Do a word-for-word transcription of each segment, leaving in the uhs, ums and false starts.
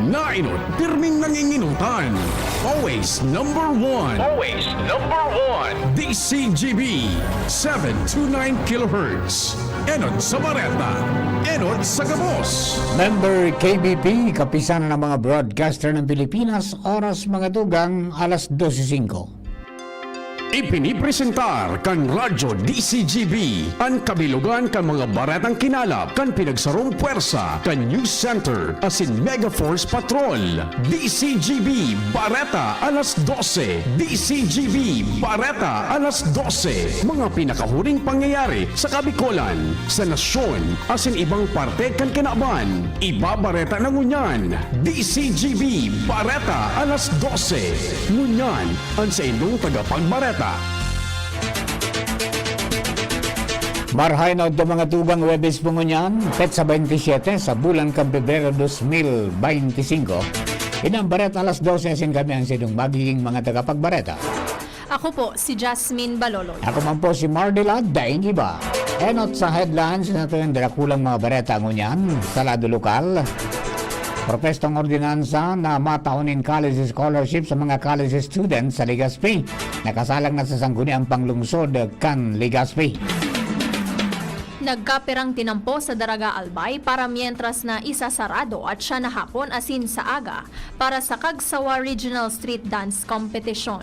Nainot, pirming nanginginutan. Always number one. Always number one. D C G B, seven two nine kilohertz. Enot sa Bareta, enot sa Gabos. Member K B P, Kapisanan ng mga Broadcaster ng Pilipinas, oras mga tugang, alas dose singko. Ipinipresentar kan Radyo D C G B an kabilogan kan mga baretang kinalap kan pinagsarong pwersa kan News Center asin Mega Force Patrol. D C G B Bareta alas dose. D C G B Bareta alas dose. Mga pinakahuring pangyayari sa Kabikolan, sa nasyon, asin ibang parte kan kinaban. Ibabareta na ngunyan. D C G B Bareta alas dose. Ngunyan, an saindong tagapagbareta. Marahay na udto mga tugang, Huwebes po ngunyan, petsa baynte siyete sa bulan kan Pebrero dos mil baynte singko. Ini an Bareta alas dose, asin kami an saindong magiging mga tagapagbareta. Ako po si Jasmine Baloloy. Ako man po si Mardela Daing Iba. Enot sa headlines na ito yung darakulang mga bareta ngunyan sa lado lokal. Propestong ordinansa na matao nin college scholarship sa mga college students sa Legazpi. Nakasalang na sa Sangguniang Panglungsod kan Legazpi. Nagkapirang tinampo sa Daraga Albay para mientras na isasarado at siya na hapon asin sa aga para sa Kagsawa Regional Street Dance Competition.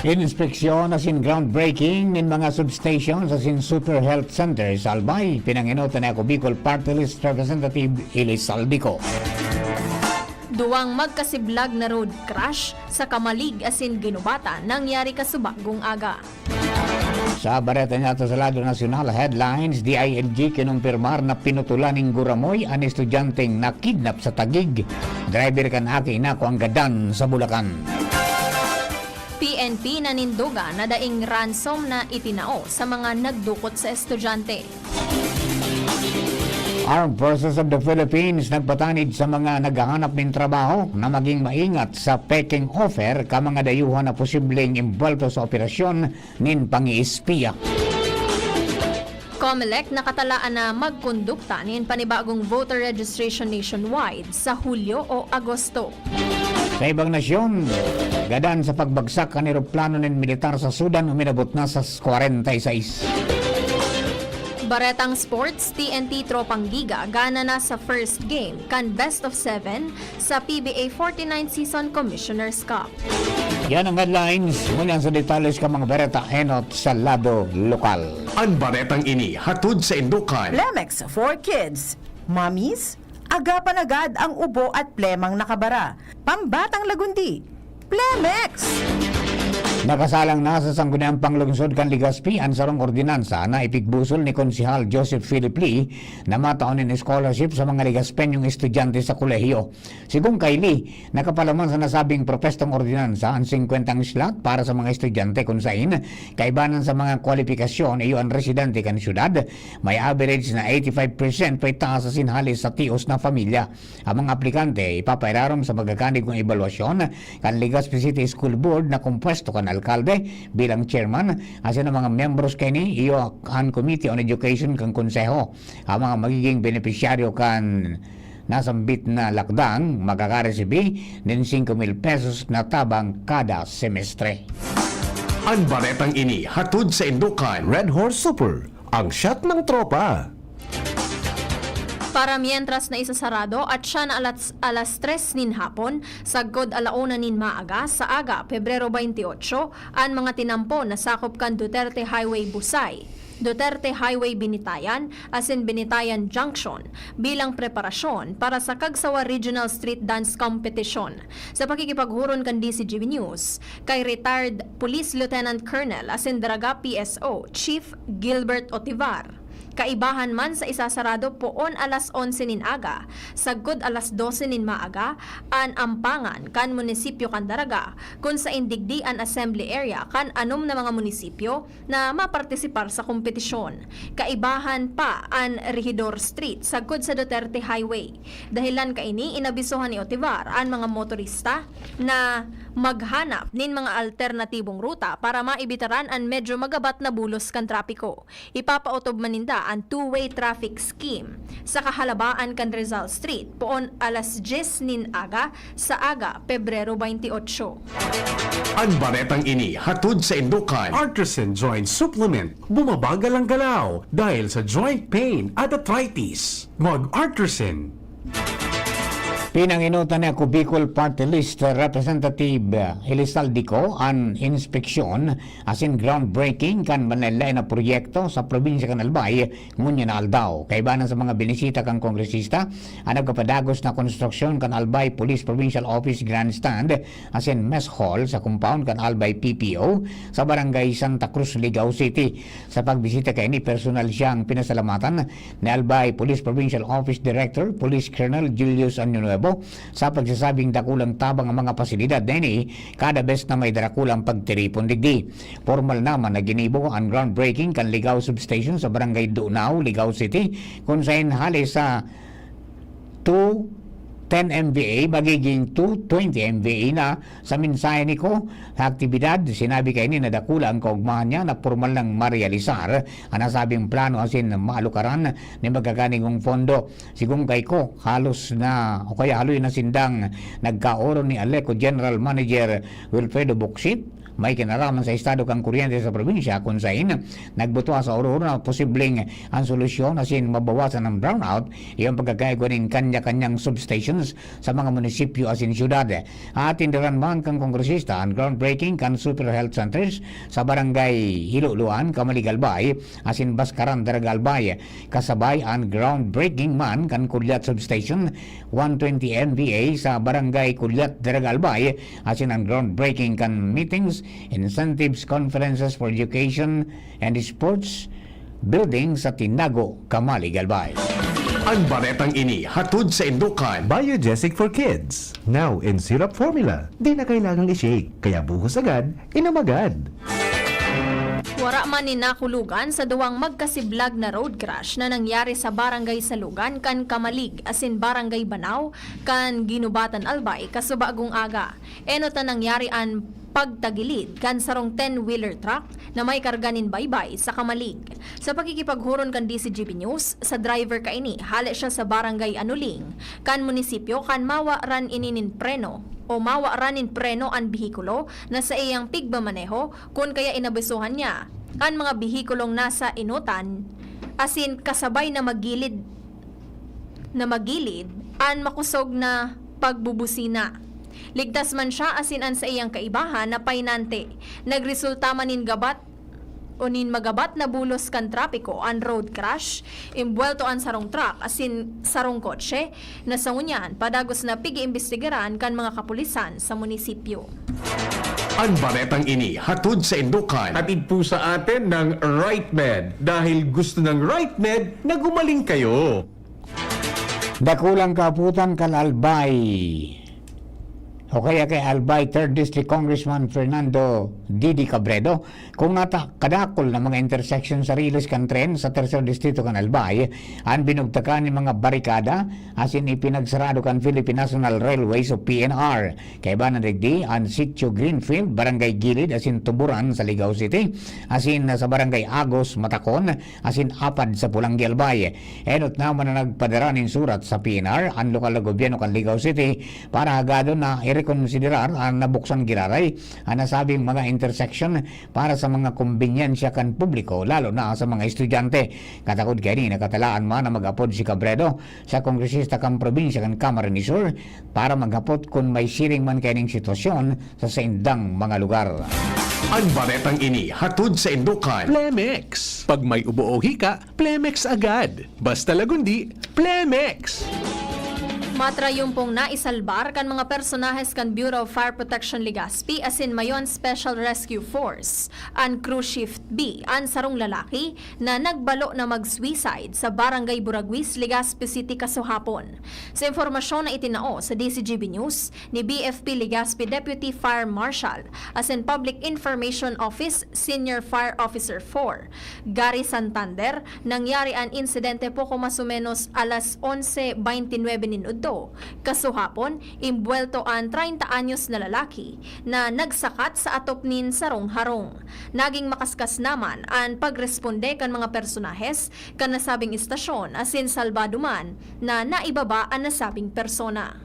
Inspeksyon asin groundbreaking nin mga substations asin Super Health Center sa Albay, pinangenotan ni Ako Bicol Party List Representative Eli Saldico. Duwang magkasiblag na road crash sa Camalig asin Guinobatan nangyari kasubagong aga. Sa bareta niyato sa lado nasyonal, headlines, D I L G kinumpirmar na pinutulan nin guramoy an estudyanteng nakidnap sa Taguig. Driver kan aki na kuang gadan sa Bulacan. P N P nanindogan na daing ransom na itinao sa mga nagdukot sa estudyante. Armed Forces of the Philippines nagpatanid sa mga naghahanap nin trabaho na maging maingat sa pekeng offer kan mga dayuhan na posibleng imbuwelto sa operasyon nin pangi-espiya. Comelec nakatalaan na magkondukta nin panibagong voter registration nationwide sa Hulyo o Agosto. Sa ibang nasyon, gadan sa pagbagsak kan eroplano nin militar sa Sudan, uminabot na sa kwarenta y seis. Baretang sports, T N T Tropang Giga gana na sa first game kan best of seven sa P B A forty-ninth Season Commissioner's Cup. Yan ang headlines. Ngunyan sa detalye kan mga bareta, enot sa lado lokal. An baretang ini hatod saindo kan Plemex for Kids. Mommies, agapan agad ang ubo at plemang nakabara. Pambatang lagundi, Plemex! Nakasalang na sa Sangguniang Panglungsod kan Legazpi an sarong ordinansa na ipigbusol ni Konsehal Joseph Philip Lee na matao nin scholarship sa mga Legazpeñong estudyante sa kolehiyo. Sigon kay Lee, nakapalaman sa nasabing propestong ordinansa an singkwentang slot para sa mga estudyante kun sain, kaibanan sa mga kwalipikasyon, iyo an residente kan syudad, may average na eighty-five percent paitaas asin hali sa tios na pamilya. Ang mga aplikante ipapairarom sa magakanig kong ebalwasyon kan Legazpi City School Board na kompuesto kan alkalde bilang chairman, asin ang mga miyembros kaini iyo an Committee on Education kan Konseho. Ang mga magiging benepisyaryo kan nasambit na lakdang makakaresibi nin singko mil pesos na tabang kada semestre. An baretang ini hatod saindo kan Red Horse Super, ang shot ng tropa. Para mientras na isasarado at siya na alas, alas tres nin hapon, sagkod ala una nin maaga, sa aga, Pebrero twenty-eight, an mga tinampo na sakop kan Duterte Highway Busay, Duterte Highway Binitayan, asin Binitayan Junction bilang preparasyon para sa Kagsawa Regional Street Dance Competition. Sa pakikipaghuron kan D C G B News, kay retired Police Lieutenant Colonel asin Daraga P S O Chief Gilbert Otivar, kaibahan man sa isasarado poon alas onse nin aga, sagkod alas dose nin maaga, an ampangan kan munisipyo kan Daraga, kun sain digdi an assembly area kan anom na mga munisipyo na mapartisipar sa kompetisyon, kaibahan pa an Regidor Street sagkod sa Duterte Highway. Dahilan kaini, inabisohan ni Otivar an mga motorista na maghanap nin mga alternatibong ruta para maibitaran an medyo magabat na bulos kan trapiko. Ipapaotob man ninda an two-way traffic scheme sa kahalabaan kan Rizal Street, poon alas dyes nin aga sa aga, Pebrero twenty-eight. An baretang ini hatod saindo kan Artisan Joint Supplement. Bumabagal ang galaw dahil sa joint pain at arthritis. Mag-Artisan. Pinangenotan ni Ako Bicol Party List Representative Elizalde Co an inspeksyon asin groundbreaking kan manlaen-laen na proyekto sa probinsya kan Albay ngunyan na aldaw. Kaiba na sa mga binisita kan kongresista, an nagpapadagos na konstruksyon kan Albay Police Provincial Office Grandstand asin Mess Hall sa compound kan Albay P P O sa Barangay Santa Cruz, Ligao City. Sa pagbisita kaini, personal siyang pinasalamatan ni Albay Police Provincial Office Director, Police Colonel Julius Año Nuevo, sa pagsasabing dakulang tabang ang mga pasilidad na ini kada bes na may dakulang pagtiripon digdi. Pormal naman na ginibo an groundbreaking kan Ligao Substation sa Barangay Dunao, Ligao City, kun saen hali sa two ten M V A, magiging two twenty M V A na. Sa mensahe ni Co, sa aktibidad, sinabi kaini na dakula ang kaogmahan niya na pormal nang marealisar an nasabing plano asin malukaran ni magkakanigong pondo. Sigon kay Co, halos na, o kaya haloy na sindang nagkaoron ni Aleco General Manager Wilfredo Bucsit, may kinaraman sa estado kan kuryente sa probinsya, kun saen nagbutua sa ororo na posibleng an solusyon asin mabawasan an brownout, iyo an pagkakaigwa nin kanya-kanyang substations sa mga munisipyo asin syudad. Atinderan man kan kongresista an groundbreaking kan Super Health Centers sa Barangay Hiluluan, Camalig, Albay, asin Bascaran, Daraga, Albay. Kasabay an groundbreaking man kan Kulyat Substation, one twenty M V A sa Barangay Kulyat, Daraga, Albay, asin an groundbreaking kan Meetings, Incentives, Conferences for Education and Sports Building sa Tinago, Camalig, Albay. An baretang ini hatod saindo kan Biogesic for Kids, now in syrup formula. Di na kailangang i-shake, kaya buhos agad, inom agad. Wara man nin nakulugan sa duwang magkasiblag na road crash na nangyari sa Barangay Salugan kan Camalig asin Barangay Banao kan Guinobatan, Albay, kasubagong aga. Enot na nangyari an pagtagilid kan sarong ten-wheeler truck na may karga nin baybay sa Camalig. Sa pakikipaghuron kan D Z G B News, sa driver kaini, hale siya sa Barangay Anuling kan munisipyo kan mawa ran ini nin preno o mawa ran nin preno an behikulo na saiyang pigmamaneho, kun kaya inabusuhan niya an mga behikulong nasa enotan asin kasabay na magilid na magilid an makosog na pagbubusina. Ligtas man siya asin an saiyang kaibahan na painante. Nagresulta man nin gabat o nin magabat na bulos kan trapiko an road crash. Imbuwelto an sarong truck asin sarong kotse na sa ngunyan padagos na pig-iimbestigaran kan mga kapulisan sa munisipyo. An baretang ini hatod saindo kan Hatid po sa atin ng Right Med, dahil gusto ng Right Med na gumaling kayo. Dakulang kaaputan kan Albay o kaya kay Albay Third District Congressman Fernando Didi Cabredo, kun nata kadakul na mga intersection sa riles kan tren sa Tercer Distrito kan Albay an binugtakan nin mga barikada asin ipinagsarado kan Philippine National Railways o P N R. Kaiba na digdi, an Sitio Greenfield, Barangay Gilid asin Tuburan sa Ligao City, asin sa Barangay Agos, Matacon, asin Apad sa Polangui, Albay. Enot naman na nagpadara nin surat sa P N R, an lokal na gobyerno kan Ligao City, para hagadon na irekonsiderar an nabuksan giraray an nasabing mga intersection para sa mga kombinyensya kan publiko, lalo na sa mga estudyante. Katakod kaini, nakatalaan man na mag-apod si Cabredo sa kongresista kan probinsya kan Camarines Sur para maghapot kun may siring man kaining sitwasyon sa saindang mga lugar. An baretang ini hatod saindo kan Plemex. Pag may ubo o hika, Plemex agad. Basta Lagundi, Plemex! Matrayumpong naisalbar kan mga personahes kan Bureau of Fire Protection Legazpi asin Mayon Special Rescue Force, an Crew Shift B, an sarong lalaki na nagbalo na mag-suicide sa Barangay Buraguis, Legazpi City, kasuhapon. Sa impormasyon na itinao sa D Z G B News ni B F P Legazpi Deputy Fire Marshal asin Public Information Office Senior Fire Officer four, Gary Santander, nangyari an insidente poko mas o menos alas onse beintinuebe nin Agosto. Kasuhapon, imbuwelto an treinta anyos na lalaki na nagsakat sa atop nin sarong harong. Naging makaskas naman an pagresponde kan mga personahes kan nasabing istasyon asin salbado man na naibaba an nasabing persona.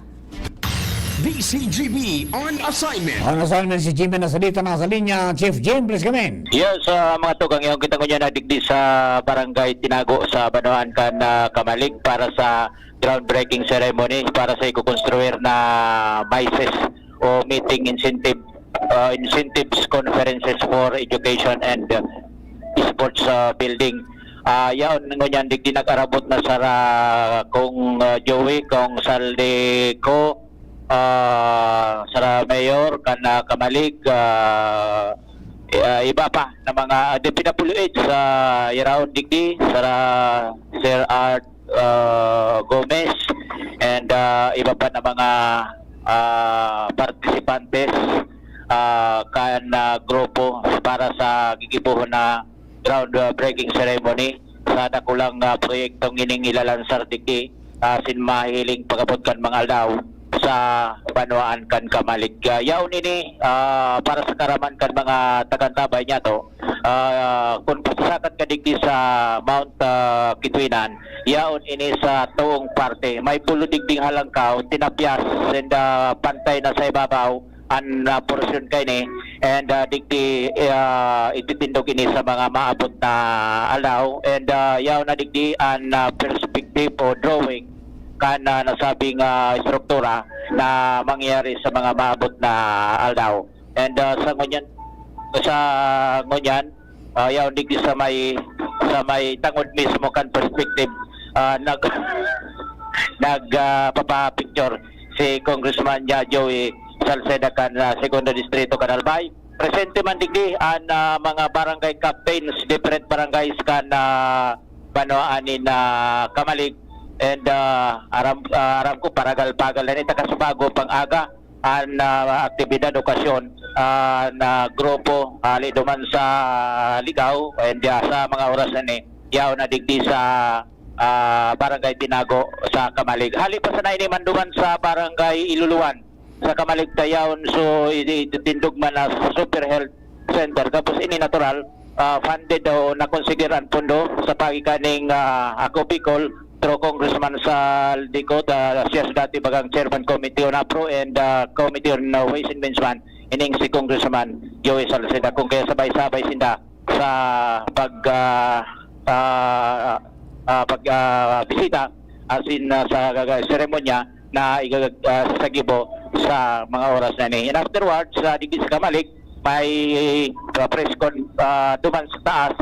D C G B on assignment. On assignment si Jimmy Nasalita na sa linya. Chief Jim, please come in. Yes, uh, mga tugang, yaon kita ngunyan na digdi sa Barangay Tinago sa Banwaan kan uh, Kamalig para sa groundbreaking ceremony para sa ikukonstruir na MICES o Meeting Incentive uh, Incentives Conferences for Education and uh, Sports uh, Building. Uh, yaon ngunyan digdi nag-arabot na sara kong uh, Joey, kong Saldi ko, ah, sara mayor kan ah, Kamalig, ah, ah, iba pa na mga ah, di pinapuloy sa Yaraon digdi, sara Sir Art ah, Gomez and ah, iba pa na mga ah, participantes ah, kan ah, grupo para sa gigibohon na groundbreaking ceremony sa dakulang ah, proyektong ining ilalansar digdi ah, asin mahihiling pag-abot kan mga aldaw sa banwaan kan Kamalig. Ah, yaon ini ah, para sa karaman kan mga tagantabay niya to. Ah, kung pasasakat ka digdi sa Mount ah, Kitwinan, yaon ini sa tuong parte. May pulo digding halangkaw, tinapyas, and ah, pantay na sa ibabaw an ah, porsyon kaini, and ah, digdi ah, ititindog ini sa mga maabot na aldaw, and ah, yaon na digdi an ah, perspective o drawing kan ah, nasabing ah, estruktura na mangyayari sa mga maabot na aldaw. And ah, sa ngunyan, sa ngunyan, ah, yaon digdi sa may sa may tangod mismo kan perspective ah, nag nag ah, papapicture si Congressman niya Joey Salceda kan ah, Segundo Distrito kan Albay. Presente man digdi an ah, mga barangay captains, different barangays kan ah, banwaan nin ah, Kamalig. And ah, aram ah, aram ko paragal-pagal na ni takasbago pang aga an ah, aktibidad, okasyon ah, na grupo hali duman sa Ligao, and ah, sa mga oras na ni yaon na digdi sa ah, Barangay Tinago sa Kamalig. Hali pa sana ini man duman sa Barangay Iluluan sa Kamalig ta yaon, so ititindog man na Super Health Center. Tapos ini natural, ah, funded o nakonsider ang pondo sa pagikaning ah, Ako Bicol through Congressman Sal Dicot, ah, siya sa dati bagang Chairman Committee on APRO and ah, Committee on ah, Ways and Means man, ining si Congressman Joey Salceda. Kung kaya sabay-sabay sinda sa pag ah, ah, ah, pag ah, bisita asin ah, sa gaga- seremonya na igag- ah, sasagibo sa mga oras na ini. And afterwards, sa digdi sa Kamalig, may ah, press con ah, duman sa taas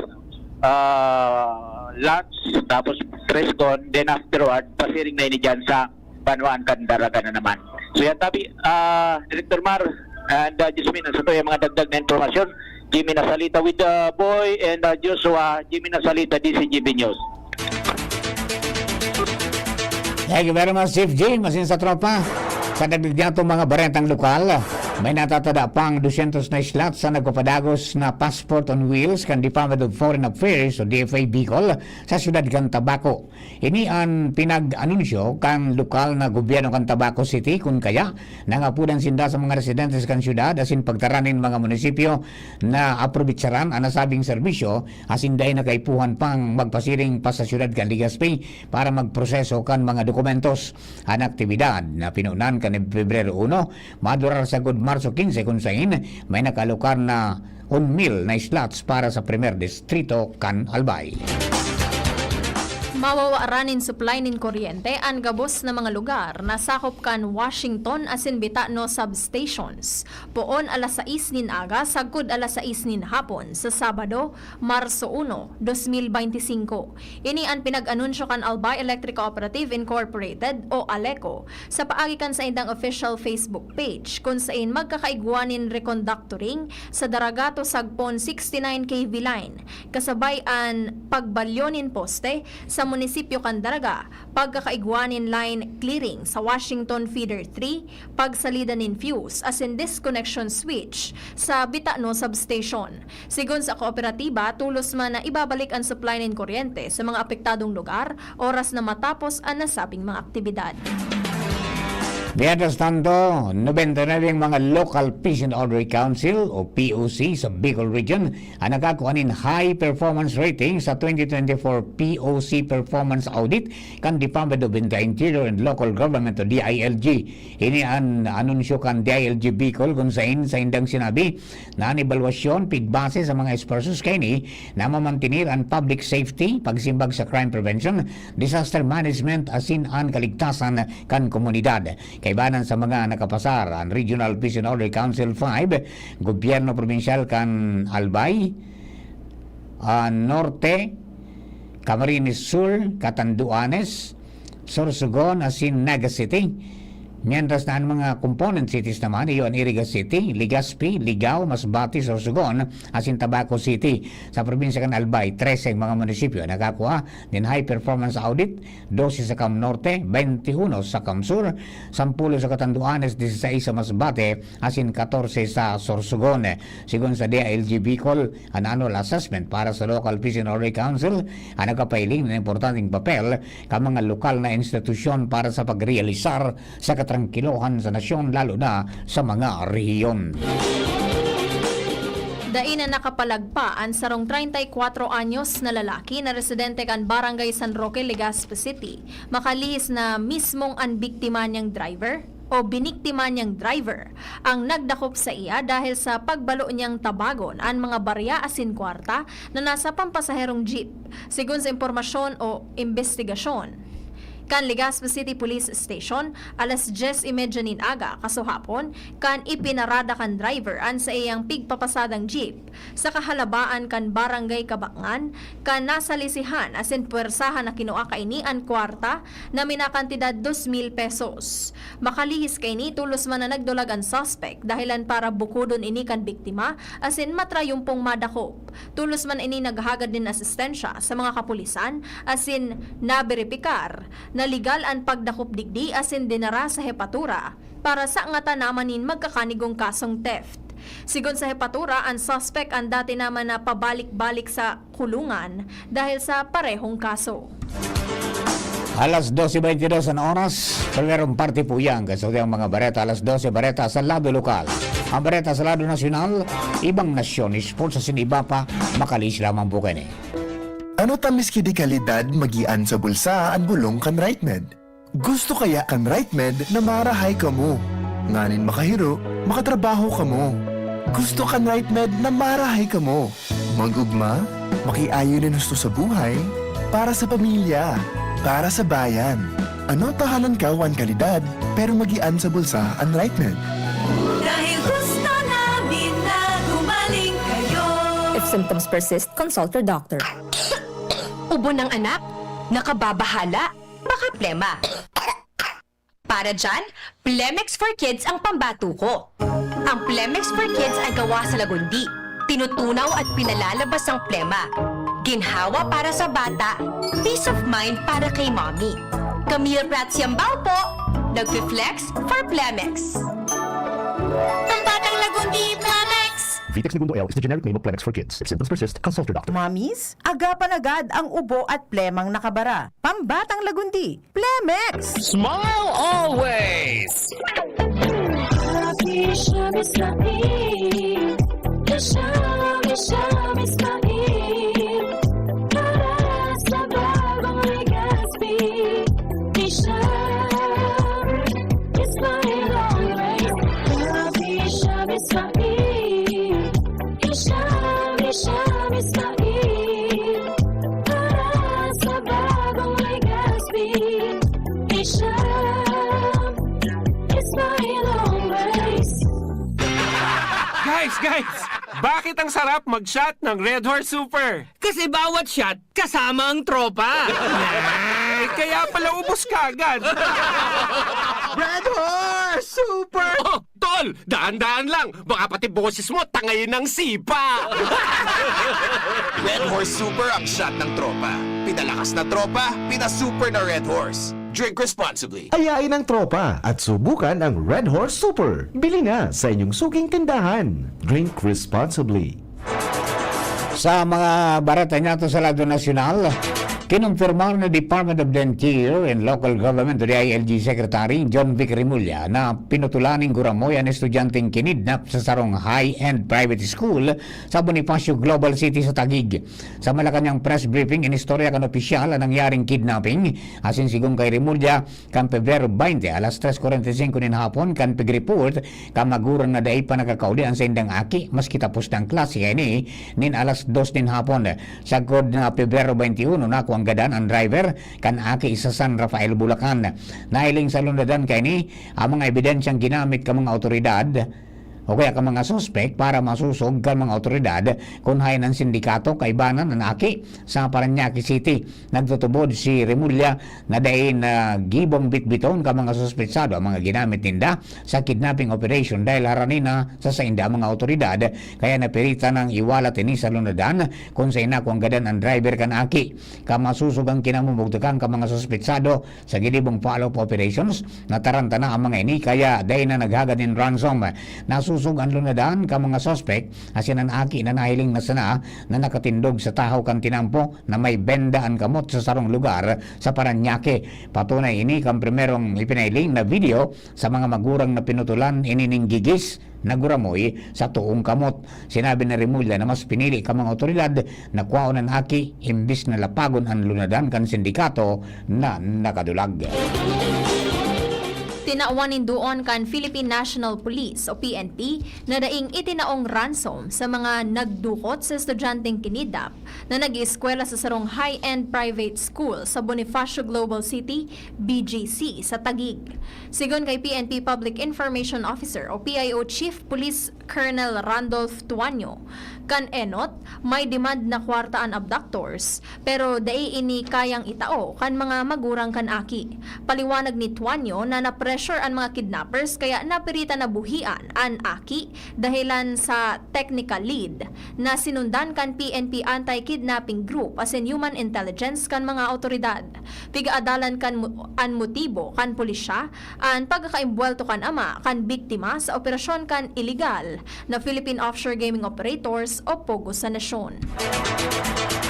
ah, lunch, tapos press con, then afterward, pasiring na ini dyan sa banwaan kan Daraga na naman. So yan tabi, ah, Director Mar and ah, Jasmine, sa to yung mga dagdag na impormasyon. Jimmy Nasalita with the boy and ah, Joshua, Jimmy Nasalita, D C G B News. Thank you very much, Chief Jim. Asin sa tropa, sa dagdag niyato mga barentang lokal, may natatada pang dusyentos na slots sa nagpapadagos na Passport on Wheels kan Department of Foreign Affairs o D F A Bicol sa siyudad kan Tabaco. Ini an pinag-anunsyo kan lokal na gobyerno kan Tabaco City, kun kaya nangapodan sinda sa mga residentes kan siyudad asin pagtara nin mga munisipyo na aprobetsaran an nasabing serbisyo asin dai na kaipuhan pang magpasiring pa sa siyudad kan Legazpi para magproseso kan mga dokumentos. An aktibidad na pinunan kan Pebrero uno, madurar sagkod Marso quince, kun sain may nakaalokar na one mil na slots para sa primer distrito kan Albay. Mawawaran nin supply nin kuryente an gabos na mga lugar na sakop kan Washington asin Bitano substations, poon alas sais nin aga sagkod alas sais nin hapon sa Sabado, Marso uno, dos mil beinti singko. Ini an pinag-anunsyo kan Albay Electric Cooperative Incorporated o ALECO sa paagi kan saindang official Facebook page, kun sain magkakaigwa nin reconductoring sa Daragato sagpon sixty-nine K V line, kasabay an pagbalyo nin poste sa munisipyo kan Daraga, pagkakaigwa nin line clearing sa Washington Feeder three, pagsalida nin fuse asin disconnection switch sa Bitano Substation. Sigon sa kooperatiba, tolos man na ibabalik an supply nin kuryente sa mga apektadong lugar oras na matapos an nasabing mga aktibidad. Mientras tanto, nobenta y nuebe ang mga Local Peace and Order Council o P O C sa Bicol Region ang nakakua nin high performance rating sa twenty twenty-four P O C Performance Audit kan Department of Interior and Local Government o D I L G. Ini an anunsyo kan D I L G Bicol, kun sain saindang sinabi na an ebalwasyon pigbase sa mga esfuerzos kaini na mamantener an public safety, pagsimbag sa crime prevention, disaster management asin an kaligtasan kan komunidad. Kaibanan sa mga nakapasar, an Regional Peace and Order Council five, gobyerno probinsyal kan Albay, ah, Norte, Camarines Sur, Catanduanes, Sorsogon asin Naga City. Mientras na an mga component cities naman, iyo an Iriga City, Legazpi, Ligao, Masbate, Sorsogon asin Tabaco City. Sa probinsya kan Albay, trese ang mga munisipyo na nakakua nin high performance audit, dose sa Cam Norte, twenty-one sa Cam Sur, sampulo sa Catanduanes, dieciséis sa Masbate, asin katorse sa Sorsogon. Sigon sa D I L G Bicol, an annual assessment para sa Local Peace and Order Council, an nagpapahiling nin importanteng papel kan mga lokal na institusyon para sa pagrealisar sa katrangkilohan sa nasyon, lalo na sa mga rehiyon. Dai na nakapalagpa an sarong treinta y cuatro anyos na lalaki na residente kan Barangay San Roque, Legazpi City, makalihis na mismong an biktima niyang driver o biniktima niyang driver ang nagdakop saiya dahil sa pagbalo niyang tabagon an mga barya asin kwarta na nasa pampasaherong jeep, sigon sa impormasyon o imbestigasyon kan Legazpi City Police Station. Alas dyes y media nin aga kasuhapon, kan ipinarada kan driver an saiyang pigpapasadang jeep sa kahalabaan kan Barangay Kabangan, kan nasa lisihan asin pwersahan na kinua kaini an kwarta na minakantidad dos mil pesos. Makalihis kaini, tolos man na nagdulag an suspek, dahilan para bukodon ini kan biktima asin matrayumpong madakop. Tolos man ini naghagad nin asistensya sa mga kapulisan asin naberipikar na legal an pagdakop digdi asin dinara sa hepatura para sa ngatan naman nin magkakanigong kasong theft. Sigon sa hepatura, an suspek an dati naman na pabalik-balik sa kulungan dahil sa parehong kaso. Alas dose beintidos an oras. Primerong parte po yan. Kasaudang mga bareta, alas dose bareta sa lado lokal. Ang bareta sa lado nasyonal, ibang nasyon, sports asin iba pa, makalihis lamang po kaini. Ano ta miski di kalidad magian sa bulsa an bolong kan Rightmed? Gusto kaya kan Rightmed na marahay kamo, nganing makahiro, makatrabaho kamo? Gusto kan Rightmed na marahay kamo, mag-ugma, makiayon nin husto sa buhay, para sa pamilya, para sa bayan. Ano ta halangkaw an kalidad, pero magian sa bulsa an Rightmed? Dahil gusto namin na gumaling kayo. If symptoms persist, consult your doctor. Ubo ng anak, nakababahala, baka plema. Para dyan, Plemex for Kids ang pambato ko. Ang Plemex for Kids ay gawa sa lagundi. Tinutunaw at pinalalabas ang plema. Ginhawa para sa bata, peace of mind para kay mommy. Camille Prats Yambao po, nagfi-flex for Plemex. Pambatang lagundi, Plemex! Vitex Negundo L is the generic name of Plemex for Kids. If symptoms persist, consult your doctor. Mommies, agapan agad ang ubo at plemang nakabara. Pambatang lagundi, Plemex! Smile always! Happy siya, Miss Lain. Siya, siya, Miss Lain. Para sa bagong Legazpi. Siya, Miss Lain always. Happy siya, Miss Lain. Siya, siya, Miss Lain. Para sa bagong Legazpi, Asia is my own race. Guys, guys! Bakit ang sarap mag-shot ng Red Horse Super? Kasi bawat shot, kasama ang tropa. Ay, kaya pala ubos ka agad. Red Horse Super! Oh, tol, dahan-dahan lang. Baka pati boses mo, tangay ng sipa. Red Horse Super ang shot ng tropa. Pinalakas na tropa, pinasuper na Red Horse. Drink responsibly. Ayain ang tropa at subukan ang Red Horse Super. Bili na sa inyong suking tindahan. Drink responsibly. Sa mga bareta niyato sa lado nasyonal, Kinumpirmar ni Department of the Interior and Local Government o D I L G Secretary John Vic Remulla na pinutulan nin guramoy an estudyanteng kinidnap sa sarong high-end private school sa Bonifacio Global City sa Taguig. Sa Malacañang press briefing, inistorya kan opisyal an nangyaring kidnapping, asin sigon kay Remulla, kan Pebrero twenty, alas tres cuarenta y cinco nin hapon, kan pig-report kan magurang na dai pa nakakauli an saindang aki, maski tapos na an klase kaini nin alas dos nin hapon. Sagkod na Pebrero twenty-one, nakuang gadan an driver kan aki sa San Rafael, Bulacan. Nahiling sa lunadan kaini ang mga ebidensyang ginamit kan mga awtoridad o kaya kan mga suspek para masosog kan mga awtoridad kun haen an sindikato kaibanan an aki sa Parañaque City. Nagtutubod si Remulla na dai na gibong bitbiton kan mga suspetsado ang mga ginamit ninda sa kidnapping operation dahil harani na sa sainda ang mga awtoridad, kaya napiritan nang iwalat ini sa lunadan kun saen nakuang gadan an driver kan aki. Kan masosog an kinamumugtukan kan mga suspetsado sa ginibong follow-up operations, nataranta na ang mga ini kaya dai na naghagad nin ransom. Nasosog an lunadan kan mga suspek, asin an aki na nahiling na sana na nakatindog sa tahaw kan tinampo na may benda an kamot sa sarong lugar sa Parañaque. Patunay ini kan primerong ipinahiling na video sa mga magurang na pinutulan ini nin gigis na guramoy sa toong kamot. Sinabi ni Remulla na mas pinili kan mga awtoridad na kwaon an aki imbis na lapagon an lunadan kan sindikato na nakadulag. Tinawan nin duon kan Philippine National Police o P N P na daing itinaong ransom sa mga nagdukot sa estudyanteng kinidnap na nag-ieskwela sa sarong high-end private school sa Bonifacio Global City, B G C, sa Taguig. Sigon kay P N P Public Information Officer o P I O Chief Police Colonel Randolph Tuanyo, kan enot, may demand na kwarta an abductors, pero dai ini kayang itao kan mga magurang kan aki. Paliwanag ni Tuanyo na na-pressure an mga kidnappers kaya napiritan na buhian an aki dahilan sa technical lead na sinundan kan P N P Anti-Kidnapping Group asin Human Intelligence kan mga awtoridad. Pigaadalan kan mo-, an motibo kan pulisya an pagkakaimbwelto kan ama kan biktima sa operasyon kan iligal na Philippine Offshore Gaming Operators o POGO sa nasyon.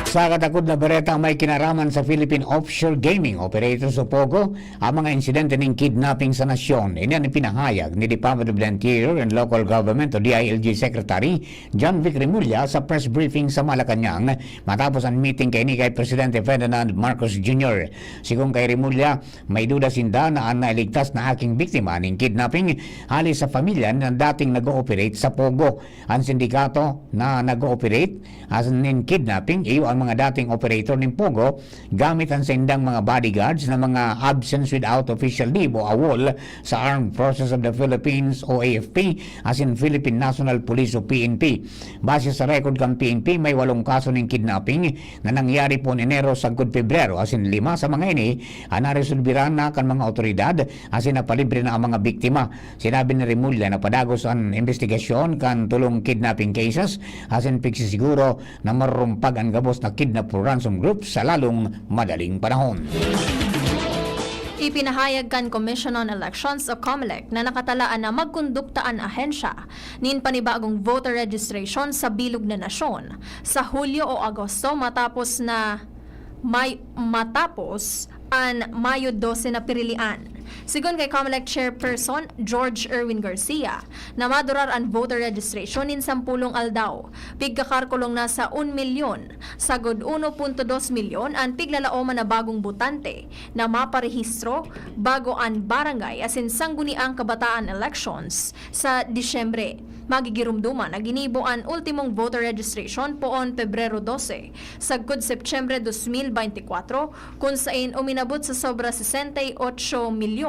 Sa katakod na bareta, may kinaraman sa Philippine Offshore Gaming Operators o POGO ang mga insidente nin kidnapping sa nasyon. Ini an ipinahayag ni Department of the Interior and Local Government o D I L G Secretary John Vic Remulla sa press briefing sa Malacañang matapos an meeting kaini kay Presidente Ferdinand Marcos Junior. Sigon kay Remulla, may duda sinda na an nailigtas na aking biktima nin kidnapping hali sa pamilya na dating nag-ooperate sa POGO. An sindikato na nag-ooperate asin nin kidnapping, iyo an mga dating operator nin POGO, gamit an saindang mga bodyguards na mga absence without official leave o AWOL sa Armed Forces of the Philippines o A F P asin Philippine National Police o P N P. Base sa record kan P N P, may walong kaso nin kidnapping na nangyari poon Enero sagkod Pebrero, asin lima sa mga ini an naresolbiran na kan mga awtoridad asin napalibre na ang mga biktima. Sinabi ni Remulla na padagos an imbestigasyon kan tulong kidnapping cases asin pigsisiguro na marurumpag an gabos na kidnap for ransom group sa lalong madaling panahon. Ipinahayag kan Commission on Elections o COMELEC na nakatalaan na magkondukta an ahensya nin panibagong voter registration sa bilog na nasyon sa Hulyo o Agosto matapos na may, matapos an Mayo dose na pirilian. Sigon kay COMELEC Chairperson George Erwin Garcia, na madurar an voter registration nin sampulong aldaw. Pigkakarkulong na sa un milyon, sagod uno punto dos milyon an piglalaoman na bagong botante na maparehistro bago an barangay asin sangguniang kabataan elections sa Disyembre. Magigiromdoman na ginibo an ultimong voter registration poon Pebrero dose, sagkod Setyembre dos mil beintikwatro, kun saen uminabot sa sobra sesenta y ocho milyon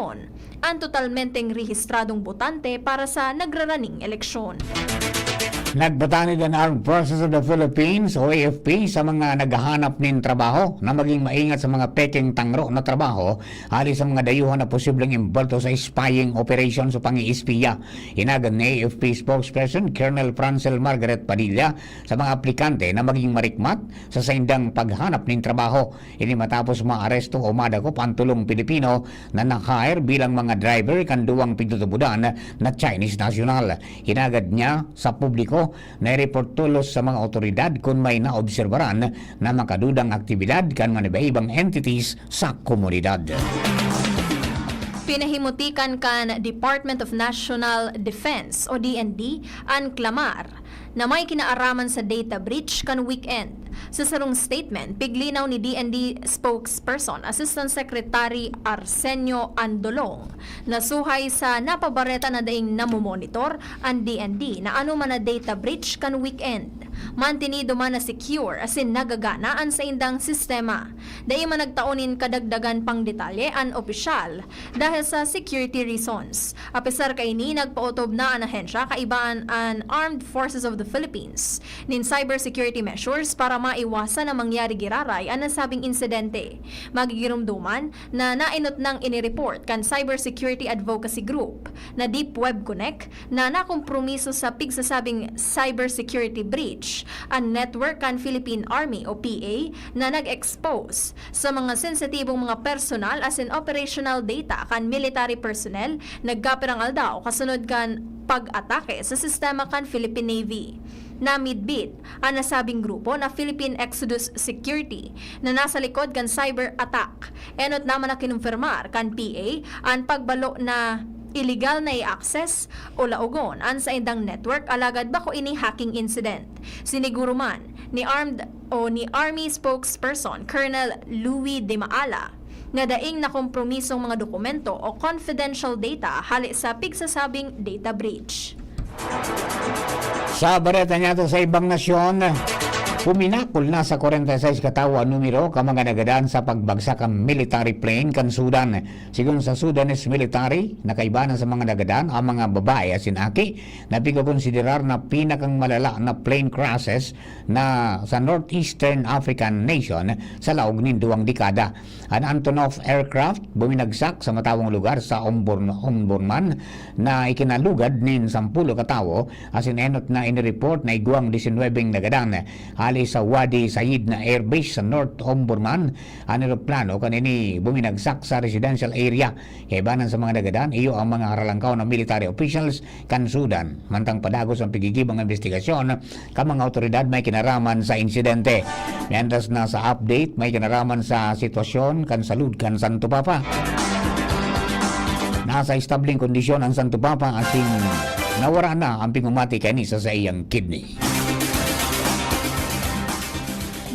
an totalmenteng rehistradong botante para sa nagraraning eleksyon. Nagpatanid an Armed Forces of the Philippines o A F P sa mga naghahanap nin trabaho na maging maingat sa mga pekeng tangro na trabaho hali sa mga dayuhan na posibleng imbwelto sa spying operation o pangi-espiya. Hinagad ni A F P spokesperson Colonel Francel Margaret Padilla sa mga aplikante na maging marikmat sa saindang paghanap nin trabaho. Ini matapos maaresto o madakop an tolong Pilipino na na-hire bilang mga driver kan duwang pigtutubodan na Chinese national. Hinagad niya sa publiko na i-report tolos sa mga awtoridad kun may naobserbaran na makadudang aktibidad kan mga iba-ibang entities sa komunidad. Pinahimutikan kan Department of National Defense o D N D an Clamar na may kinaaraman sa data breach kan weekend. Sa sarong statement, piglinaw ni D N D spokesperson Assistant Secretary Arsenio Andolong na suhay sa napabareta na daing namomonitor an D N D na anoman na data breach kan weekend. Mantinido man na secure asin nagagana an saindang sistema. Dai man nagtao nin kadagdagan pang detalye an opisyal dahil sa security reasons. Apesar kaini, nagpaotob na an ahensya kaiba an Armed Forces of the Philippines nin cybersecurity measures para maiwasan na mangyari giraray an nasabing insidente. Magigiromdoman na nainot nang inireport kan Cybersecurity Advocacy Group na Deep Web Connect na nakompromiso sa pigsasabing cybersecurity breach an network kan Philippine Army o P A na nag-expose sa mga sensitibong mga personal asin operational data kan military personnel nagkapirang aldaw kasunod kan pag-atake sa sistema kan Philippine Navy. Namidbid an nasabing grupo na Philippine Exodus Security na nasa likod kan cyber attack. Enot naman na kinumpirmar kan P A an pagbalo na iligal na i-access o laogon an saindang network, alagad bako ini hacking incident. Siniguro man ni Armed o ni Army spokesperson Colonel Louis De Maala na daing nakompromisong mga dokumento o confidential data hale sa pigsasabing data breach. Sa bareta niyato sa ibang nasyon, puminakol na sa kwarenta y seis katawo an numero kan mga nagadan sa pagbagsak kan military plane kan Sudan. Sigon sa Sudanese military, nakaiba na sa mga nagadan ang mga babae asin aki na pigkokonsiderar na pinakang malala na plane crashes na sa northeastern African nation sa laog nin duwang dekada. An Antonov aircraft buminagsak sa matawong lugar sa Omborn-, Omdurman na ikinalugad nin sampulo ka tawo, asin enot na inireport na igwang disinwebeng nagadan hale sa Wadi Sayid na airbase sa North Omdurman. An eroplano kanini buminagsak sa residential area. Kaibanan sa mga nagadan, iyo ang mga haralangkaw na military officials kan Sudan. Mantang padagos ang pigigibang imbestigasyon kan mga awtoridad may kinaraman sa insidente. Mientras na sa update, may kinaraman sa sitwasyon kan salud kan Santo Papa. Nasa estableng kondisyon ang Santo Papa asin nawara na ang pigmamati kaini sa saiyang kidney.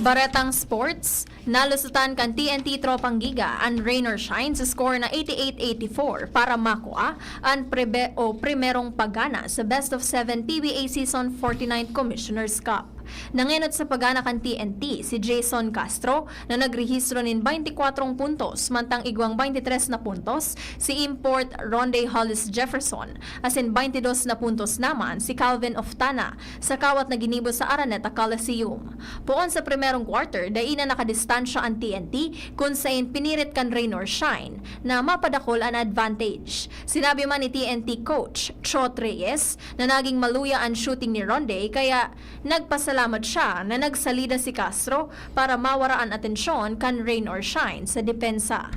Baretang sports, nalusutan kan T N T Tropang Giga an rain or shine sa score na eighty-eight eighty-four para makua an prebe-, o primerong pagana sa best of seven P B A Season forty-nine Commissioner's Cup. Nangenot sa pagana kan T N T si Jason Castro na nagrehistro nin baynti kwatro puntos, mantang igwang baynti tres na puntos si import Ronde Hollis Jefferson, asin baynti dos na puntos naman si Calvin Oftana sa kawat na ginibo sa Araneta Coliseum. Poon sa primerong quarter, dai na nakadistansya an T N T, kun sain pinirit kan rain or shine na mapadakol an advantage. Sinabi man ni T N T coach Chot Reyes na naging maluya an shooting ni Ronde, kaya nagpasalamat siya na nagsalida si Castro para mawara an atensyon kan rain or shine sa depensa.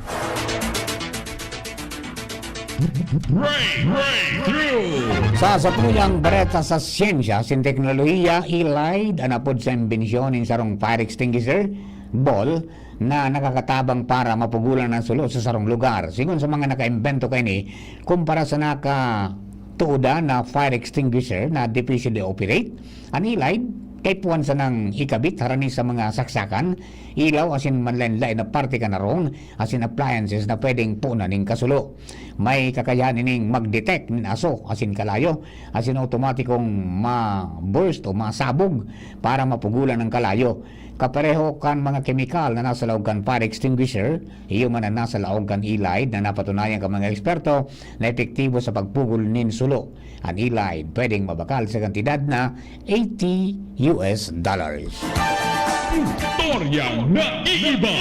Breakthrough! Sa satuyang bareta sa siyensya asin teknolohiya, e-Lide an apod sa imbensyon nin sarong fire extinguisher ball na nakakatabang para mapugolan an sulo sa sarong lugar. Sigon sa mga nakaimbento kaini, kumpara sa nakatuodan na fire extinguisher na difícil i-operate, an e-Lide kaipuhan sanang ikabit harani sa mga saksakan, ilaw asin manlaen-laen na parte kan harong asin appliances na pwedeng punan nin kasulo. May kakayahan ining mag-detect nin aso asin kalayo, asin otomatikong ma-burst o masabog para mapugolan an kalayo. Kapareho kan mga kemikal na nasa laog kan fire extinguisher, iyo man an nasa laog kan e-Lide na napatunayan kan mga eksperto na epektibo sa pagpugol nin sulo. An e-Lide pwedeng mabakal sa kantidad na eighty U S dollars. Istoryang naiiba.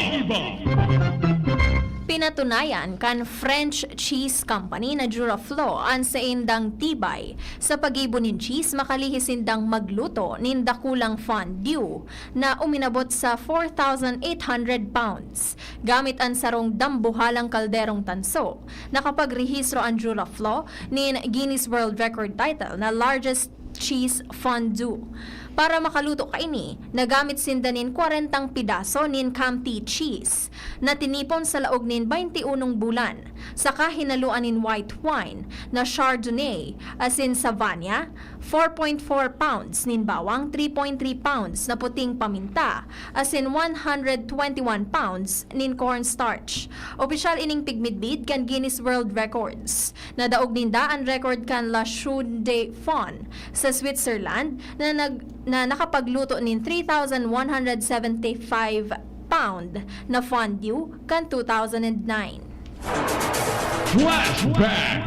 Pinatunayan kan French cheese company na Duraflot an saindang tibay sa paggibo nin cheese makalihis sindang magluto nin dakulang fondue na uminabot sa four thousand eight hundred pounds. Gamit an sarong dambuhalang kalderong tanso, nakapagrehistro an Duraflot nin Guinness World Record title na largest cheese fondue. Para makaluto kaini, nagamit sinda nin kwarentang pidaso nin Kamti cheese na tinipon sa laog nin baynti unong bulan, saka hinaluan nin white wine na Chardonnay, asin Savagnin, four point four pounds nin bawang, three point three pounds na puting paminta, asin one hundred twenty-one pounds nin cornstarch. Opisyal ining pigmidbid kan Guinness World Records. Nadaog ninda an record kan La Chaux de Fonds sa Switzerland na nag-, na nakapagluto nin three thousand one hundred seventy-five pound na fondue kan two thousand nine. Flashback!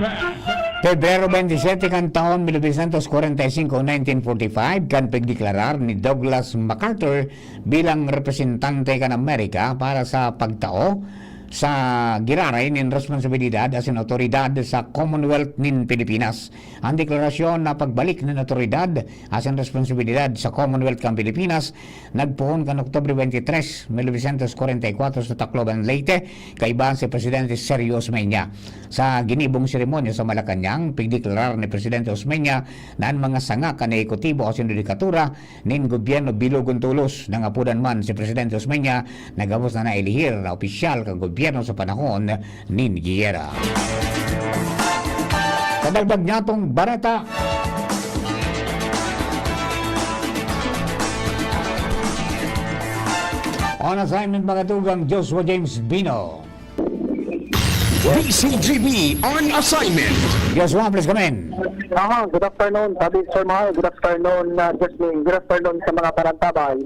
Pebrero twenty-seven kan taon mil novecientos kwarenta y cinco, nineteen forty-five, kan pagdeklarar ni Douglas MacArthur bilang representante kan Amerika para sa pagtao sa giraray nin responsabilidad asin awtoridad sa Commonwealth nin Pilipinas. An deklarasyon na pagbalik nin awtoridad asin responsibilidad sa Commonwealth kan Pilipinas nagpoon kan Oktubre twenty-three, mil novecientos kwarenta y kwatro sa Tacloban, Leyte, kaiba si Presidente Sergio Osmeña. Sa ginibong seremonya sa Malacañang, pigdeklarar ni Presidente Osmeña na an mga sanga kan ehekutibo asin hudikatura nin gobyerno bilogon tolos. Nangapodan man si Presidente Osmeña na gabos na naelehir na opisyal kan gobyerno sa panahon nin giyera. Kadagdag niyatong bareta. On assignment, mga tugang, Joshua James Bino. D C G B on assignment. Joshua, please come in. Aha, good afternoon, Tabi Sir Mahal. Good afternoon, uh, Jasmine. Good afternoon sa mga parantabay.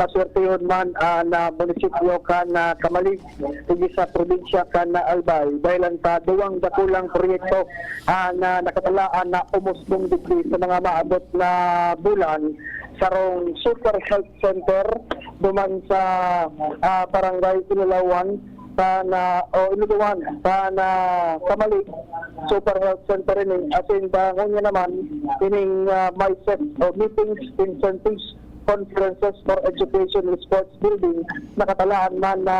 Maswertehon man uh, na munisipyo kan uh, Kamalig, higit sa probinsya kan uh, Albay, dahil ang sa duwang dakulang proyekto uh, na nakatalaan na umusbong digdi sa mga maabot na bulan, sarong Super Health Center duman sa uh, Barangay Ilalawan, sa na o inuduan sa na Kamalig Super Health Center ini, asin bangon niya naman ining uh, MISEP o Meetings, Incentives, Conferences for Education and Sports Building, nakatalaan man na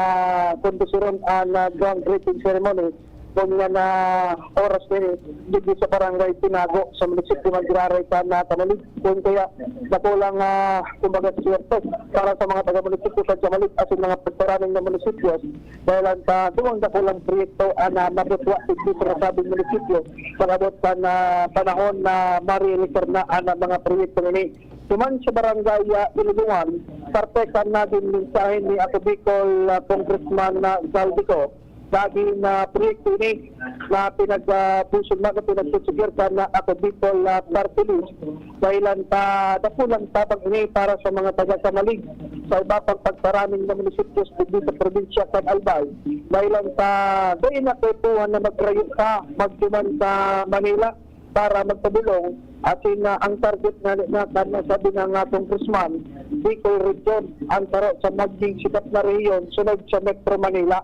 kondusiron an uh, groundbreaking ceremony kun nga na oras ini digdi sa barangay Tinago sa munisipyo ng Giraray kan uh, Kamalig. Kun kaya dakulang uh, kumbaga swerte para sa mga taga-munisipyo sa Kamalig asin mga pagparaning na munisipyo dahil ang sa duwang dakulang proyekto an uh, mabutwa digdi sa nasabing munisipyo pag-abot kan uh, panahon na ma-realize na an uh, mga proyekto ini. Duman sa barangay uh, Iluluan, parte kan nagin mensahe ni Ato Bicol uh, Congressman uh, Zaldico, nagin uh, proyekto ini na pinag-pusog uh, na pinagsusugyertan na Ato Bicol uh, Party List dahil ang ta dakulang tabang ini para sa mga taga-Kamalig sa iba pang pagparaming na munisipyo sa probinsya kan Albay. Dahil ang ta dai na kaipuhan na magrayo pa magduman sa Manila para magpabulong asin uh, ang target nga na kan sabi nga nga congressman, Bicol Region ang taro sa maging sikat na rehiyon sunod sa Metro Manila.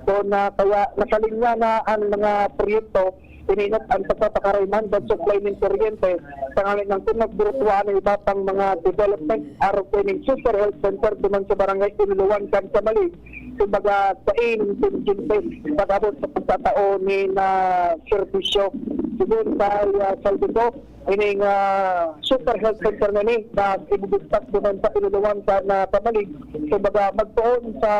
So na kaya nakalinya na ang mga proyekto ininot ang pagpapakarayman sa supply ng kuryente sa ngalan ng Tunog Burutuan ng iba pang mga development arog ko ining Super Health Center duman sa barangay Iluluan kan Kamalig. Kumbaga sa contingency pag-abot sa pagtatao ni na serbisyo. Sigun sa uh, Saldico, ining uh, Super Health Center na ni na ibubugtak duman sa Iluluan sa na Kamalig. Kumbaga magtuon sa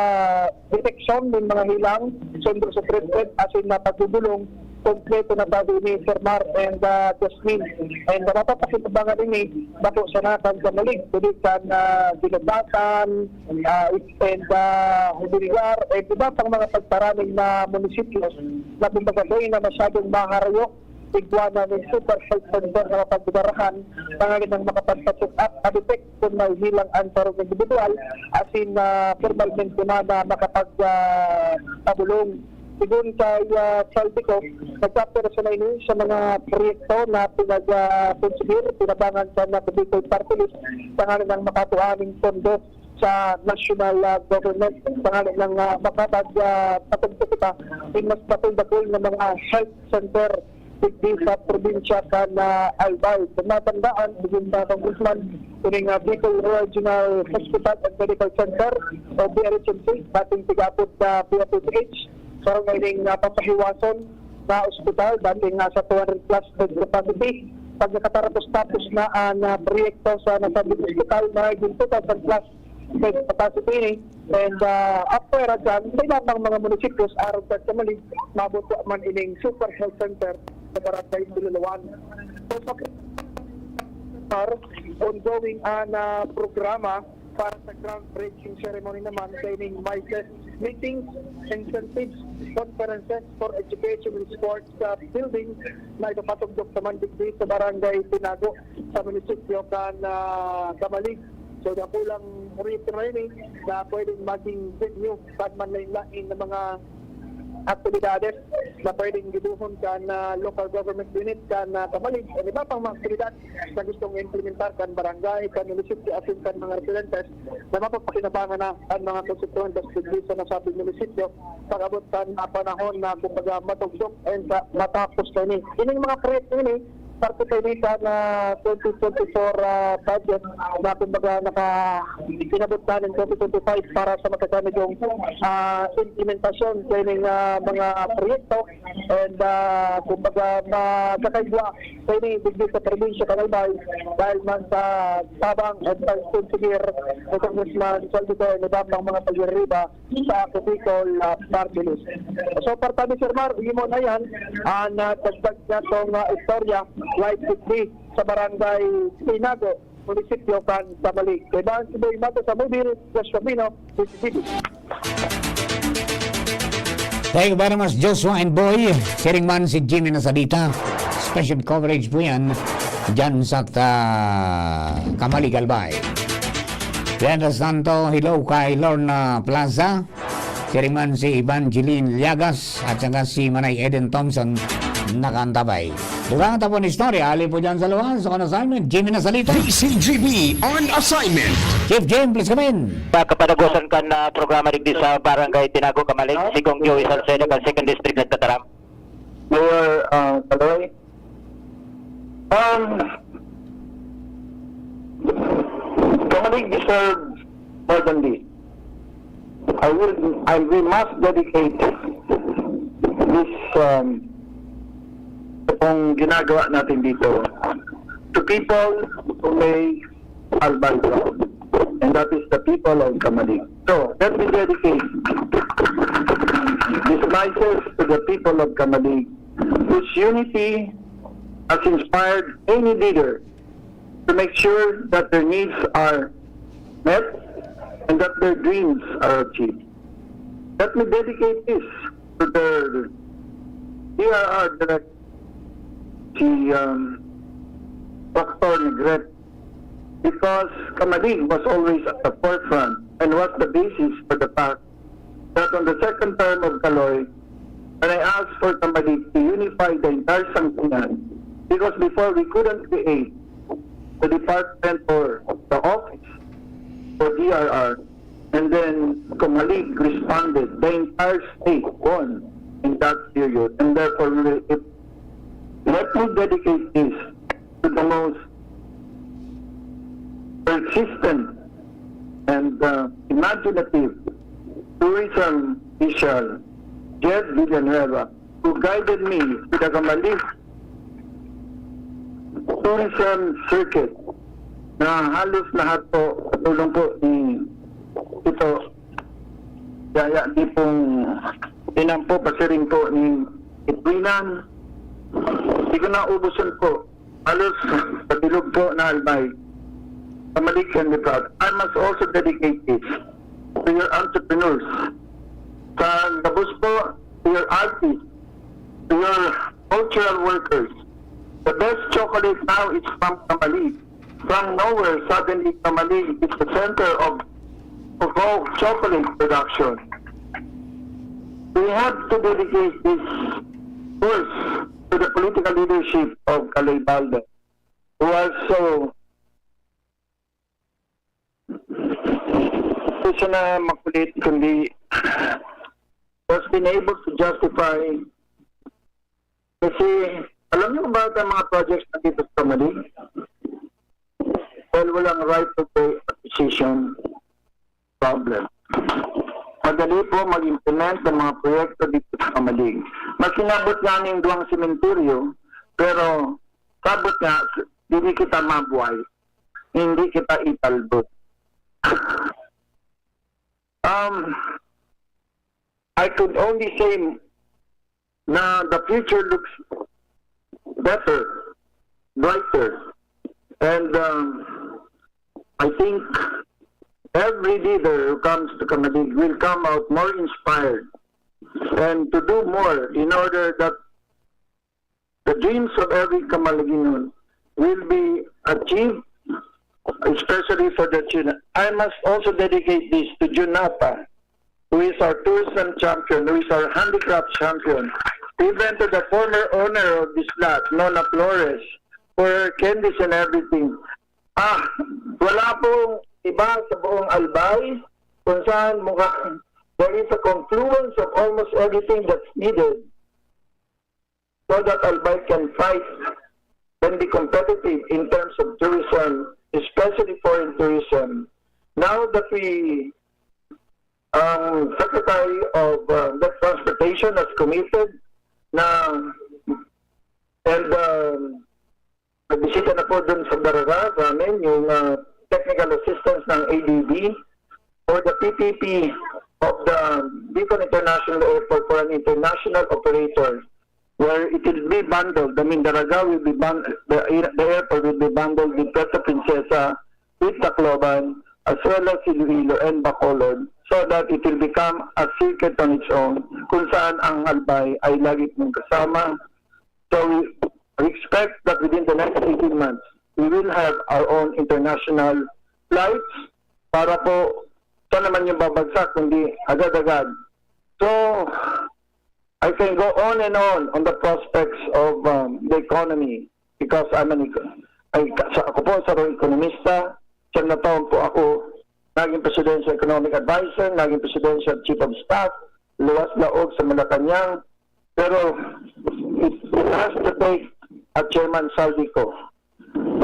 deteksyon ng mga hilang, sundro sa treatment, asin na pagbubulong kompleto na bago ini Sir Mar and uh, Jasmine. And uh, mapapakinabangan ini bako sa nakang Kamalig, kundi kan uh, Ginobatan, uh, and uh, Humiliar, and iba pang mga pagparaming na munisipyo na kumbaga dai na masyadong maharayo igwa na nin Super Health Center na mapagdumarahan tanganing makapagpa-check up a detect kung may hilang ang sarong individual asin na formalmente na na makapag uh, pabulong. Sigun kay uh, Saldico, nagkapira siya na ini sa mga proyekto na pinag-consider, pinabangan sa Nakabicol Party List, tanganing makatuaning pondo sa national uh, government, tanganing uh, makapag uh, patugtog kita in mas patundakol na mga health center digdi sa probinsya kan uh, Albay. Kung matandaan, sigun sa Congressman, ining uh, Bicol Regional Hospital and Medical Center o B R H M C, dating tigapod na P F H, sarong ining uh, papahiwason na ospital, dating nasa two hundred plus bed capacity. pag nakatarapos-tapos na an, ah, proyekto sa nasabing ospital, magigin two thousand plus bed capacity ini. And, ah, apwera dyan, sa iba pang mga munisipios, arog sa Camalig, maabot man ining Super Health Center sa Barangay Bululawan. So, sa ongoing an, ah, programa para sa groundbreaking ceremony naman sa ining MICES meetings, incentives, conferences for education and sports sa building na ipapatugdok naman digdi sa Barangay Tinago sa munisipyo kan, ah, Camalig. So, dakulang proyekto na ini na pwedeng maging venue kan manlain-lain na mga aktibidades na pwedeng gibohon kan, ah, local government unit kan, ah, Camalig o iba pang mga aktibidad na gustong implementar kan barangay, kan munisipyo, asin kan mga residentes na mapapakinabangan na an mga konstituyentes digdi sa nasabing munisipyo pag-abot kan, ah, panahon na, kumbaga, matugdok and, ah, matapos na ini. Ining mga proyekto ini, parte kaini kan, ah, twenty twenty-four, ah, budget na, kumbaga, naka-, inabot na nin twenty twenty-five para sa magkakanigong, ah, implementasyon sa ining, ah, mga proyekto. And, ah, kumbaga, magkakaigwa sa ini digdi sa probinsya kan Albay dahil man sa tabang and pagkonsigir ni Congressman Saldico and iba pang mga pagdiriba sa Ako Bicol, ah, Party List. So, para ni Sir Mar, imo na yan, ah, nadagdag niya tong, ah, istorya, live digdi sa Barangay Tinago, munisipyo kan Camalig. Kaibahan si Boy Mato sa Mobile, Josh Camino, D C T V. Thank you very much, Joshua and Boy. Siring man si Jimmy Nasalita. Special coverage po yan dyan sa ta-, Camalig, Albay. Mientras tanto, hello kay Lorna Plaza. Siring man si Evangeline Llagas at saka si Manay Eden Thompson nakaantabay. Dugang tapon istorya, ali po dyan sa luwas, on assignment, Jimmy Nasalita. D C G B on assignment. Chief Jim, please come in. Sa kapanagosan kan, ah, programa digdi sa Barangay Tinago, Camalig, si Kong Joey Salcedo, kan Second District, nagtataram. Mayor, ah, Kaloy. Um, Camalig deserves more than this. I will, I, we must dedicate this, um, itong ginagawa natin dito to people who make Albay proud. And that is the people of Camalig. So, let me dedicate this MICES to the people of Camalig, whose unity has inspired any leader to make sure that their needs are met and that their dreams are achieved. Let me dedicate this to the D R R director, si, um, Pastor Negrete, because Camalig was always at the forefront and was the basis for the fact that on the second term of Kaloy, when I asked for Camalig to unify the entire Sangguniang, because before we couldn't create the department or the office for D R R, and then Camalig responded, the entire state won in that period, and therefore we will, it, let me dedicate this to the most persistent and, uh, imaginative tourism official, Jed Villanueva, who guided me to the Camalig tourism circuit na halos lahat po katulong po ni ito, yaya ni pong inampo pasiring po ni Itwinan. Hindi ko na ubusan po. Halos sa bilog po na Albay, Camalig can be proud. I must also dedicate this to your entrepreneurs. Sa gabos po, to your artists, to your cultural workers. The best chocolate now is from Camalig. From nowhere, suddenly Camalig is the center of, of all chocolate production. We have to dedicate this first to the political leadership of Kaloy Baldo, who was so, hindi siya na makulit, kundi was been able to justify. Kasi, alam niyo kung bakit ang mga projects nandito sa Camalig? Dahil walang right of way acquisition problem. Madali po mag-implement ng mga proyekto dito sa Camalig. Mas inabot nga ning duwang sementeryo, pero Sabot nga, dili kita mabuhay, hindi kita italbog. Um, I could only say na the future looks better, brighter, and um, I think every leader who comes to Kamalig will come out more inspired and to do more in order that the dreams of every Camaliginon will be achieved, especially for the children. I must also dedicate this to Junapa, who is our tourism champion, who is our handicraft champion, even to the former owner of this lot, Nona Flores, for her candies and everything. Ah, wala pong iba sa buong Albay kung saan mukha, there is a confluence of almost everything that's needed so that Albay can fight and be competitive in terms of tourism, especially foreign tourism. Now that we, um, Secretary of uh, the Transportation has committed na, and um, nagbisita na po dun sa Daraga, sa amin, yung uh, technical assistance ng A D B for the P P P of the Bicol International Airport for an international operator where it will be bundled. I mean, Daraga will be bundled, the, air- the airport will be bundled with Puerto Princesa, with Tacloban, as well as Iloilo and Bacolod, so that it will become a circuit on its own, kung saan ang Albay ay lagi pong kasama. So we, we expect that within the next eighteen months, we will have our own international flights para po, saan naman yung babagsak, kundi agad-agad. So, I can go on and on on the prospects of um, the economy because I'm an eco- ay, sa, ako po, sarong ekonomista, siyam na taon po ako naging presidential economic advisor, naging presidential chief of staff, luwas laog sa Malacanang. Pero it, it has to take a Chairman Saldico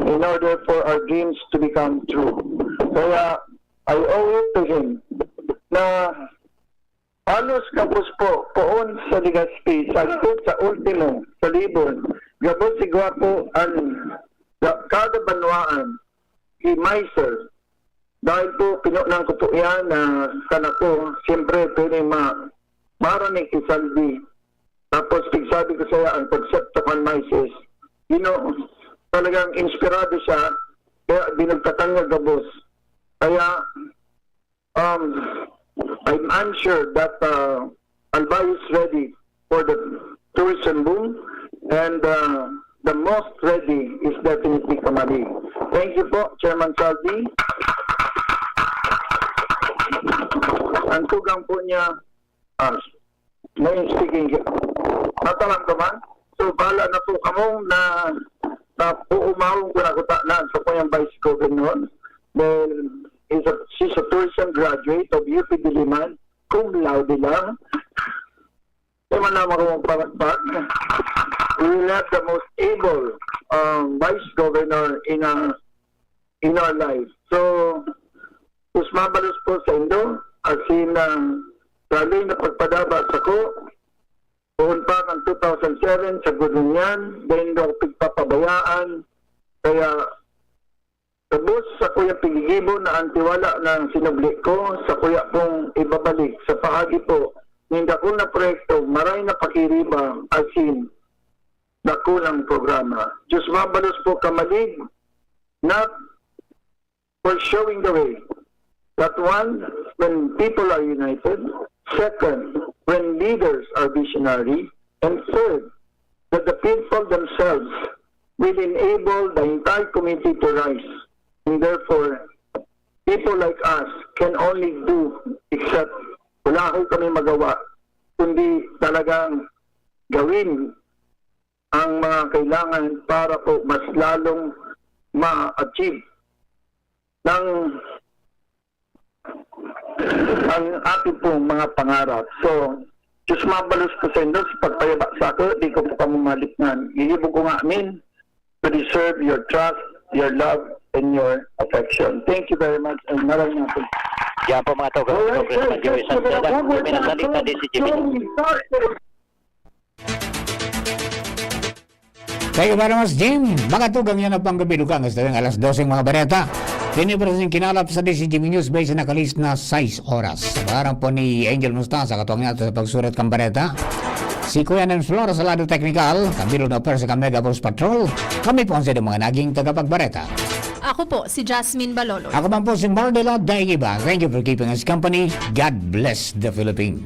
in order for our dreams to become true. Kaya I owe it to him na halos gabos po, poon sa Legazpi, sagkod sa Ultimo, sa Libon, gabos si Guapo an ga- kada banwaan, si Miser. Dahil po, pinunan ko po yan na sana po, siyempre, pwede ma marinig si Salvi. Tapos, pigsabi ko saya ang konsepto kan Miser. You know, talagang inspirado siya, kaya binugtatan niya gabos. Kaya, um, I'm, I'm sure that uh, Albay is ready for the tourism boom, and uh, the most ready is definitely Camali. Thank you po, Chairman Salvi. Ang tugang po niya, ah, may speaking, natalam ka man? So, bahala na po kamong na, na uumawon ko na kutana sa kuyang Vice Governor. Dahil he's a, she's a tourism graduate of U P Diliman, cum laude lang. Di man naman ako magpapagpag. We will have the most able um, Vice Governor in our, in our life. So, sus mabalos po sa indo, as in, uh, lalo na pagpadaba sa ko, puon pa kan two thousand seven sa gurunyan, dahil ako pigpapabayaan, kaya Gabos sa kuyang pigigibo na ang tiwala na sinubli ko sa kuya kong ibabalik sa paagi po nin dakul na proyekto, maray na pakiriba, asin dakulang programa. Diyos mabalos po kamalig na for showing the way. That one, when people are united. Second, when leaders are visionary. And third, that the people themselves will enable the entire community to rise. And therefore, people like us can only do except wala ho kami magawa, kundi talagang gawin ang mga kailangan para po mas lalong ma-achieve ng ang ating pong mga pangarap. So, Diyos mabalos ko sa inyo sa pagpayaba sa ako, di ko po kamo maliknan. Gigibo ko nga amin to deserve your trust, your love, and your affection. Thank you very much, and maraming po. Yan po mga tao, Alright, Congressman sir. Joey Thank you very Santiago, much. May nasalita din si Jimmy. Joey Santiago. Thank you very much, Jim. Makatugang yan ang panggabi, dugang hasta alas dose ang mga bareta. Tinipresent kinalap sa D C G B News Base na kalis na sais oras. Sa ngaran po ni Angel Mustasa, katuwang niya sa pagsurat kan bareta. Si Kuya Nens Flores sa lado teknikal, Camilo na Persa kan Mega Force Patrol. Kami po ang sa mga naging tagapagbareta. Ako po, si Jasmine Balolo. Ako man po si Mardela Dainiba. Thank you for keeping us company. God bless the Philippines.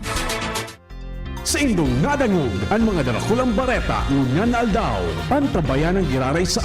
Sa indong nadangog an mga darakulang bareta ngunyan na aldaw, antabayan ang giraray sa